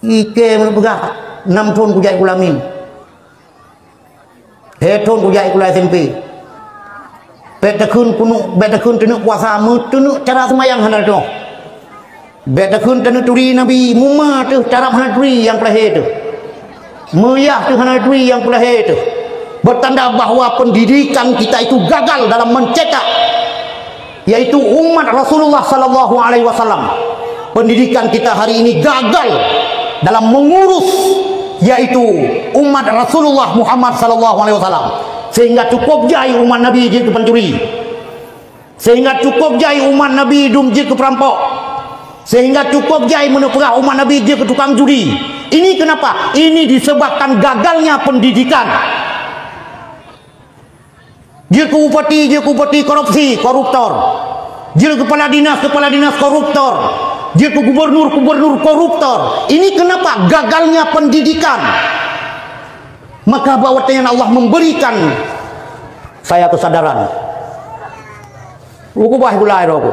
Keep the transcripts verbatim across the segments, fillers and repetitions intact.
Ikée meupeugah, nam thon kujak sikula min. Lhée thon kujak sikula S M P. Bék takheun keuneuk, bék takheun teuneuk puasa, meuteuneuk cara seumayang hana teuh. Bék takheun teuneuk turi Nabi, muma teuh tarab hana turi nyang peulahé teuh. Meuyah teuh hana turi nyang peulahé teuh. Bertanda bahwa pendidikan kita itu gagal dalam mencetak, yaitu umat Rasulullah sallallahu alaihi wasallam. Pendidikan kita hari ini gagal dalam mengurus, yaitu umat Rasulullah Muhammad sallallahu alaihi wasallam. Sehingga cukup jai umat Nabi jeuet keu pencuri. Sehingga cukup jai umat Nabi dum jeuet keu perampok. Sehingga cukup jai meuneuk peugah umat Nabi jeuet keu tukang judi. Ini kenapa? Ini disebabkan gagalnya pendidikan. Jeuet keu bupati, jeuet keu bupati korupsi, koruptor. Jeuet keu kepala dinas, kepala dinas koruptor. Jeuet keu gubernur, gubernur koruptor. Ini kenapa? Gagalnya pendidikan. Maka bak watée nyan Allah memberikan saya kesadaran. Buku bah gula roh ku.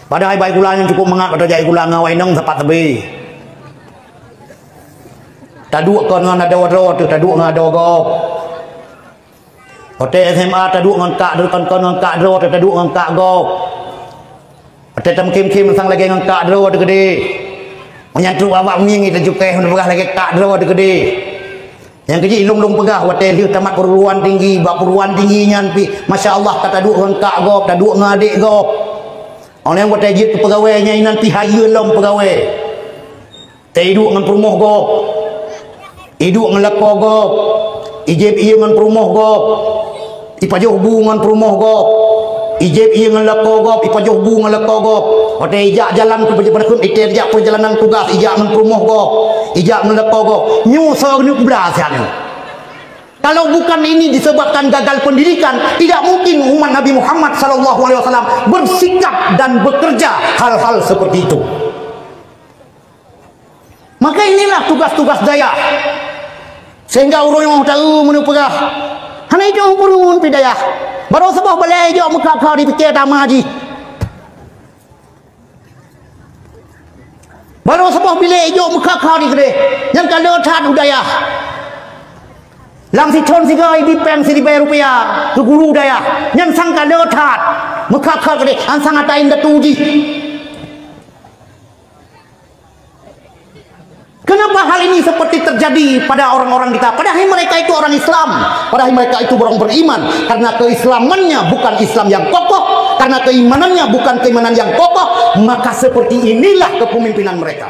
Padahai bai gula nyang cukup mangat bak tajak gula ngon awak inong sapat teubi. Taduek kon ngon adoe droe teuh, taduek ngon adoe gob. Watée S M A taduek ngon kak droe, kon-kon ngon kak droe teuh, taduek ngon kak gob. Watée tameukhém-khém sang lagée ngon kak droe teuh keudeh. Meunyan trok awak mieng, tajukéh meupeugah lagée kak droe teuh keudeh. Nyang keujih lôn-lôn peugah watée lheueh tamat perguruan tinggi, bak perguruan tinggi nyan pih, masya Allah, ka taduek ngon kak gob, taduek ngon adék gob. Óh lheueh watée jeuet keu peugawée nyan inan pih hayeue lom peugawée. Teuh iduek ngon peurumoh gob, iduek ngon lakoe gob, ijép ié ngon peurumoh gob, ipajoh bu ngon peurumoh gob, ijép ié ngon lakoe gob, ipajoh bu ngon lakoe gob. Watée ijak jalan keu peujalanan, itée ijak peujalanan tugas, ijak ngon peurumoh gob, ijak ngon lakoe gob. Nyoe soe geuneuk blah siat nyoe. Kalau bukan ini disebabkan gagal pendidikan, tidak mungkin umat Nabi Muhammad sallallahu alaihi wasallam bersikap dan bekerja hal-hal seperti itu. Maka inilah tugas-tugas dayah. Sehingga ureuëng nyang taeu meuneupeugah, hana ijok ureuëng pih dayah. Barô saboh balée ijok meukat-kat dipike tama jih. Barô saboh bilék ijok meukat-kat di keudeh. Nyang ka le that u dayah. Lam sithon sigoe ibi péng siribée rupiah keu guru dayah. Nyan sang ka le that. Meukat-kat keudeh, ansang ata indatu jih. Kenapa hal ini seperti terjadi pada orang-orang kita? Padahal mereka itu orang Islam, padahal mereka itu orang beriman. Karena keislamannya bukan Islam yang kokoh, karena keimanannya bukan keimanan yang kokoh, maka seperti inilah kepemimpinan mereka.